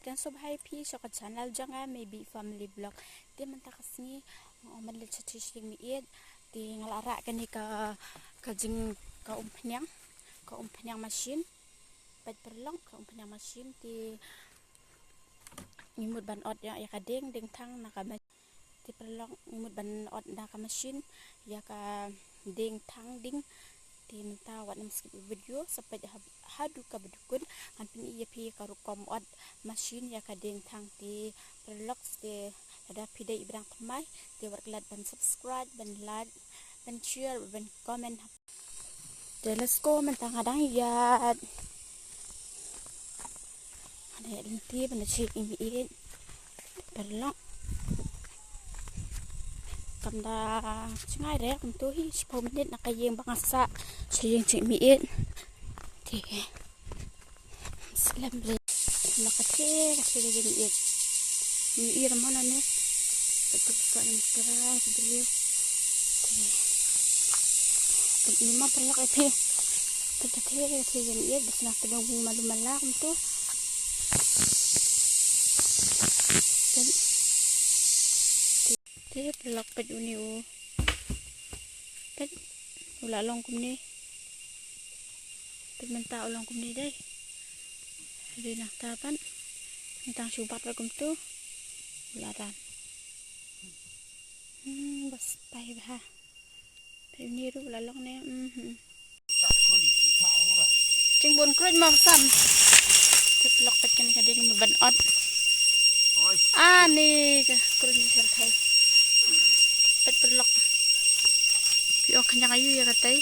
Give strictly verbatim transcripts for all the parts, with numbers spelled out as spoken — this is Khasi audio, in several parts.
Khublei shibun ïa phi sha ka channel jong nga, Maybe Family Vlog. Te mynta ka sngi nga ong ban leit sha sha ïing meiñ. Te nga la rah kane ka, ka jing, ka umphniang, ka umphniang machine. Peit paralok, ka umphniang machine te ngi mut ban ot ïa, ïa ka dieng, dieng thang na ka machine. Te paralok, ngi mut ban ot na ka machine ïa ka dieng thang dieng. Te mynta wat nym skip ïa ka video, sa peit ha, haduh kaba dkut, ngan pyni ïa phi ka rukom ot machine ïa ka dieng thang. Te paralok, te lada phi dei i brang thymmai, te wat klet ban subscribe, ban like, ban share, ban comment. Te let's go, mynta nga dang ïaid. Nga dang ïaid lynti ban da sha ïing meiñ. Paralok, kam da jngai re kumto hi, shiphew minit na ka ïing ba nga sah sha ïing sha meiñ. Te slem re. Na ka te, ka te ka jingïeit. Ngi ïeit mo na ne. Ka tu ka ni kra ka belieu. Te ni ma paralok ïa phi. Te ka te ka te jingïeit, bad sna te dong malu mala kumto. Te, te paralok, peit une u. Peit, u la long kumne. Peit mynta u long kumne dei. Dei nangta pat. Mynta shu bat bad kumto. U la ran. Hmm, bas pai bha. Peit une ruh u la long ne. Mhm. Jingbun kruid ma sam. Te paralok, peit kane ka dieng mut ban ot. Ani ka kruid ni syrkhei. Peit paralok. Phi ong khñiang aïu ïa katei.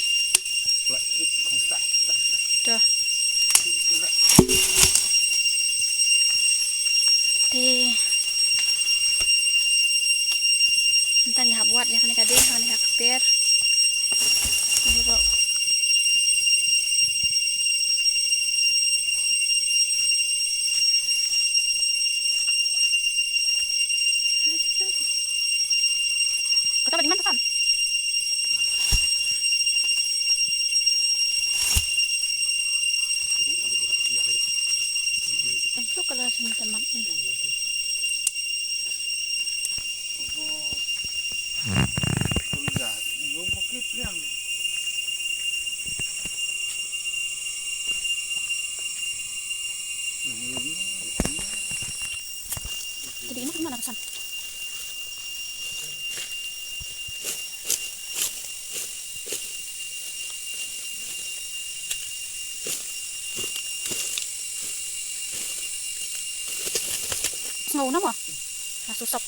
To. Te mynta ngi hap wad ïa kane ka dieng, kane ka kper. Ni ruh. Kata ba di man pesan. Tentu kalau sini teman. Jadi ini gimana pesan? Sngew na mo? Ha, susok.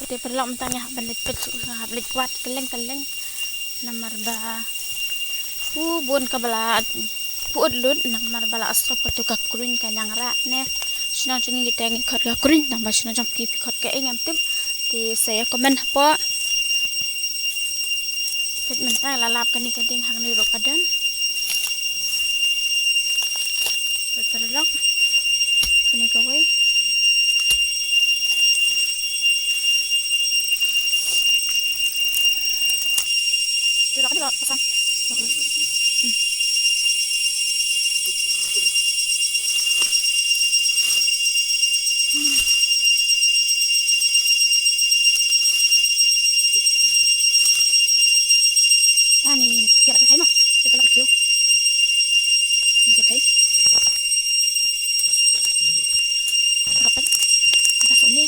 Te paralok, mynta ngi hap ban leit peit, hap leit wad kylleng kylleng. Namar ba u bun kaba la pyut lut, namar ba la srop katu ka kruiñ ka ñiangrah ne. Shnong jong ngi kita ngi khot ka kruiñ, namar shnong jong phi phi khot kaei ngam tip. Te sa ïa comment hapoh. Peit mynta la lap kane ka dieng, hangne ruh ka don. Peit paralok. Kane kawei. Te la ka dieng la pasang. Hmm. Ani, kira ka thai ma. Te paralok, kiew. Ni ka thai. Paralok, ka so ni.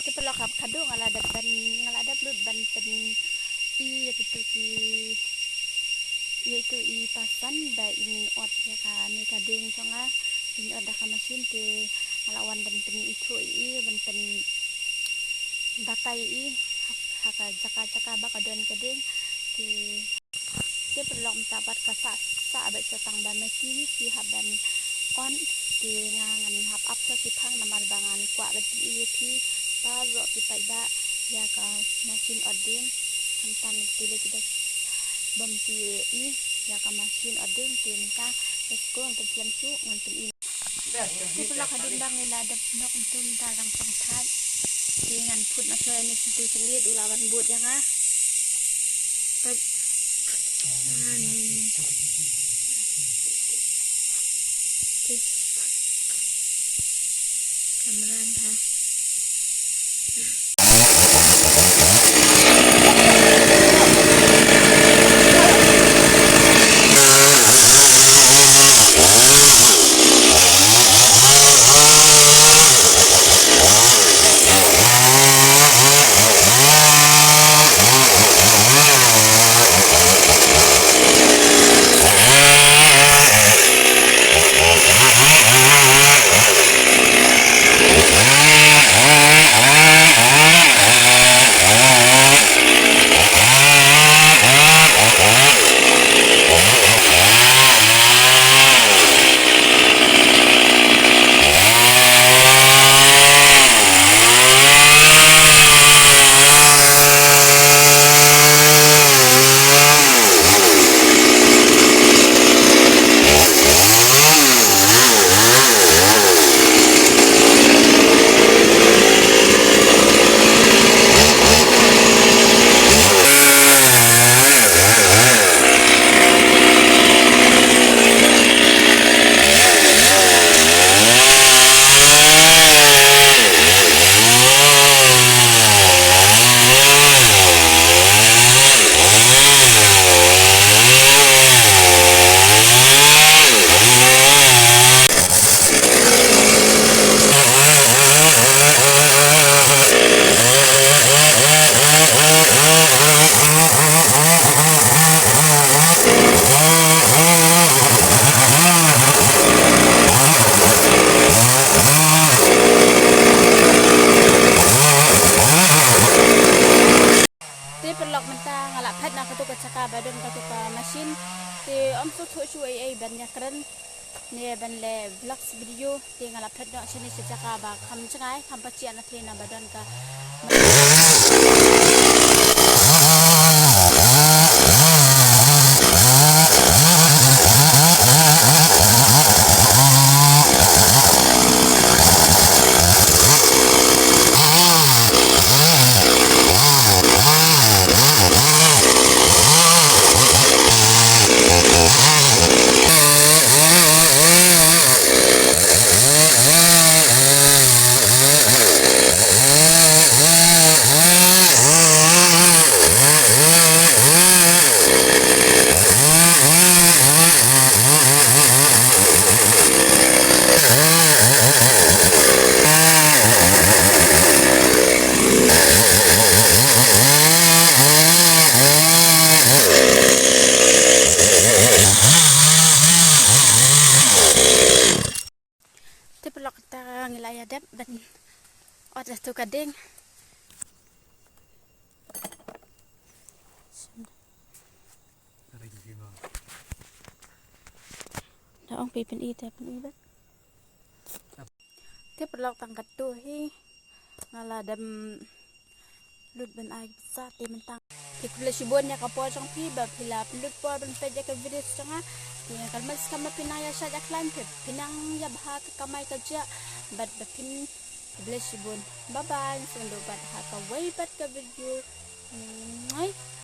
Te paralok, hap khadduh nga la dep ban, nga la dep lut ban pyn-i ïa kitu ki, ïa itu i pasan ba in ot ïa kane ka dieng jong nga, in ot da ka machine. Te nga la wan ban pyn-ithuh ïa i, ban pynbatai ïa i ha, ha ka jaka jaka ba ka don ka dieng. Te, te paralok, mynta pat ka sah sah bad sa tang ba ma ki, ki hap ban ot. Te nga ngan hap ap sa ki phang namar ba ngan kwah ban pyni ïa phi baroh ki paidbah ïa ka machine ot dieng. Khamtam ki lei ki da Bam ti i ïa ka machine ording ti mynta. Let's go, ngan pynslem shuh ngan pyn-i. Te paralok, hadien ba ngi la dep nok mynta dang sngewthuh. Te ngan put na shuwa ïa ini senti senti u la wan bud ïa nga. Peit. Ani. Tis. Kamran ha. Te paralok, mynta nga la phet na katu ka jaka ba don katu ka machine. Te ym sngewthuh shuh ei ei ban ïakren ne ban leh vlogs video. Te nga la phet noh shane sha jaka ba kham jngai, kham pachiah na thei na ba don ka. Te paralok, kata ngi la ïa dep ban ot ïa tu ka dieng. Da ong phi pyn-i te pyn-i bad. Te paralok, tang katu hi nga la dep lut ban ai pisa te mynta. Te khublei shibun ïa ka por jong phi ba phi la pynlut por ban peit ïa ka video jong nga. Te nga kyrmen skhem ba phi nang ïa shait ïa khlaiñ, phi nang ïa bha ka kamai kajih bad ba phin, khublei shibun. Bye bye, ngin sa ïakynduh pat ha kawei pat ka video. Mwah.